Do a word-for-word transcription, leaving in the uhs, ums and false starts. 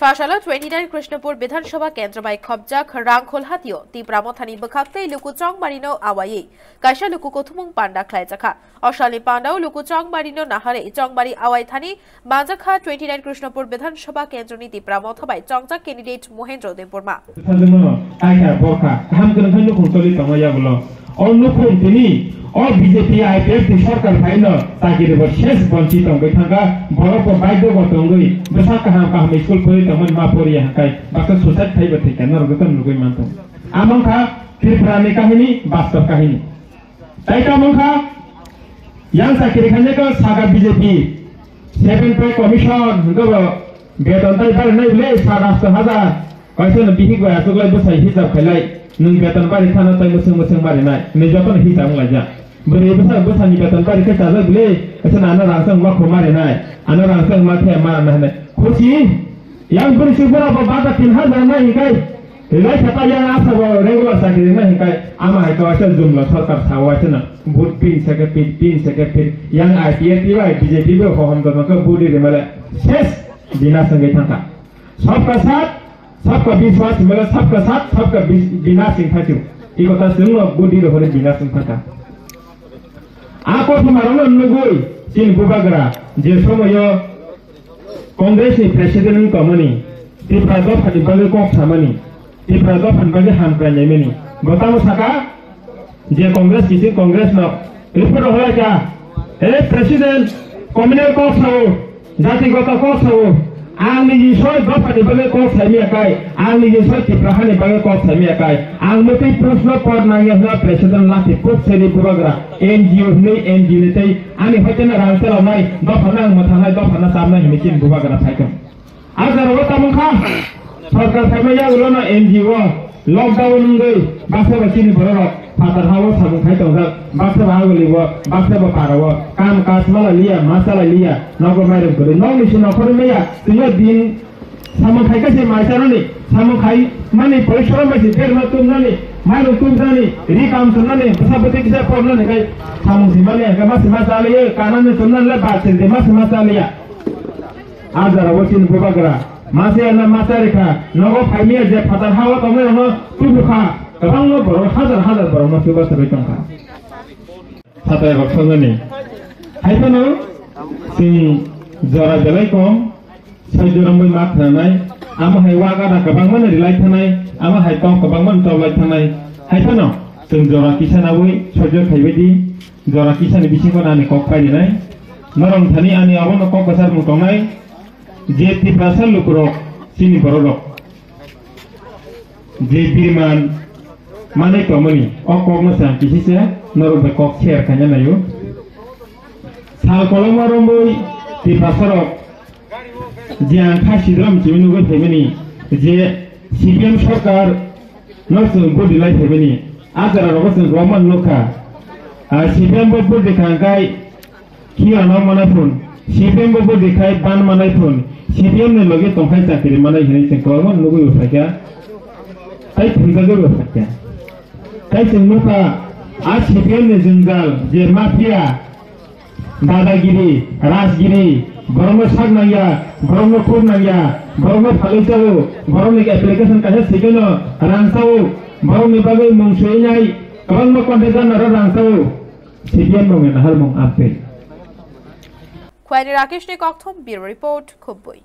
Phasalo twenty nine Krishnapur Bidhan Sabha Kendra bai khopjak Rangkhol hatio Tipra Mothani bwkhak tei luku Chongbarino awaiwi kaisa luku kuthumung panda khlaijakha. O salni pandao luku Chongbarino naharwi Chongbari awaithani manjakha twenty nine Krishnapur Bidhan Sabha Kendroni Tipra Motha bai chongjak candidate Mohendro Debbarma. Sajwkno kaisa borkha kaham kwrwngkhe nukhung choli tongma yagulo. O nukhung tini o B J P I P F ni sorkar phaino chakiribo ses bonchi tongwi thangkha, borokbo baidhogo tongwi bwsa kaham kaham school phuri tongmani ma poriya hwnkhe baksa suicide phaibo thwikha norok joto nugwi manthung. Amo wngkha Tripura ni kahini, bastob kahini. Tai tamo wngkha yang chakiri khainai khe saka B J P seven pay commission hwnkhe bo beton tai barinai le sat asto hajar. Kaisa no bihik bai achuklai bwsai hisab khailai, nwng beton bari khano tai mwswng mwswng barinai, nini jotono hisab wnglaijak. Bwrwi bwsa bwsani beton bari khe chajak bile, kaisa no ano rangchak ma kho marinai, ano rangchak ma khe ma rwna hinwi. Khusi, yang bwrwi si bura bo bata tin hajar nai hinkai, rilai khe ta yang asa bo regular chakri ringnai hinkai, ama hai kaisa jumla sarkar sao waisa no, vote pin se khe pin, pin se khe pin, yang I P F T bai B J P bai hohom dodon khe vote rimale ses bina swngwi thangkha. Sabka saath, sabka vishwas, mane sabka saath, sabka vi-, vinash wngkha chwng. I kotha chwngno budi rohorwi vinash wngkha kha. A kothoma rokno nugwi chini bubagra je somoyo Congress ni president wng tongmani, Tripura dophani bagwi kok samani, Tripura dophani bagwi hamkrai naimani, bo tamo saka, je Congress kiching Congress no report rok hoyai kha. He president, communal kok sao, jatigoto kok sao, ang niji soi dophani bagwi kok saimaya kai, ang niji soi Tipra hani bagwi kok saimaya kai, ang mwtwi proshno por nangya hwnwi president lati kok seri bubagra N G O hwnwi N G O ni tei ani hoiteno rang chaloknai dophano ang mwthangnai dophano chamnai hwnwi chini bubagra phaikha. A jora o tamo kha, sorkar phaima yagulono N G O lockdown wngwi baksa ba chini bororok phatar hao samung khai tongjak, baksa ba aguli o, baksa ba para o, kam kaj malai liya, ma chalai liya, nogo mairum kwrwi, nokni se nokhorwi maya, twiyo din samung khai khe se mai chanani, samung khai mani porishrom bai se berma tumnani, mairum tumnani, ri kam chumnani, bwsa bwtwi kisa pornani khai samung se maliya, hwnkhe ma se ma chaliya, kanani chumnani le ba chindi ma se ma chaliya. A jora o chini bubagra masa ya na masa rikha, nogo phaimiya je phatar hao tongnai rokno tubukha, kwbangma borok hajar hajar borokno chuba sabai tongkha. Phatar rok songnani. Hai phano chwng jora belai kom, soi jora mui ma khnanai, amo hai wa gana kwbangma no rilai thanai, amo hai tok kwbangma no toklai thanai. Hai phano chwng jora kisa nawi soi jora khaibai di. Jora kisani bisingo ani kok pairinai. Norok thani ani abono kok kwchar mung tongnai. Je Tiprasa lukurok, chini bororok je birman manwi tongmani, o kokno se ang kisisa norok bai kok share khaina naio. Sal kolokma romwi Tiprasarok je ang kha sidrom chini nugwi phaimani je C P M sorkar no chwng budi lai phaimani, a jora rogo chwng romani nukha. A, C P M bo budi kha hwnkhe khiya no manai phun, C P M bo budi khai ban manai phun, C P M ni logi tongkhai chakri manai hinwi chwng kwbangma nugwi bo phaikha, tai thumjagwi bo phaikha. Tai chwng nukha, a C P M ni jwngjal je mafia, dadagiri, rajgiri, borokno sak nangya, borokno khuk nangya, borokno phalwi chao, borokni application kaisa sikeno rang chao, borokni bagwi mung swinai kwbangma contractor no rang chao, C P M mungni naharmung amtwi. Khwaini Rakeshni kokthum, Bureau Report, Khubui.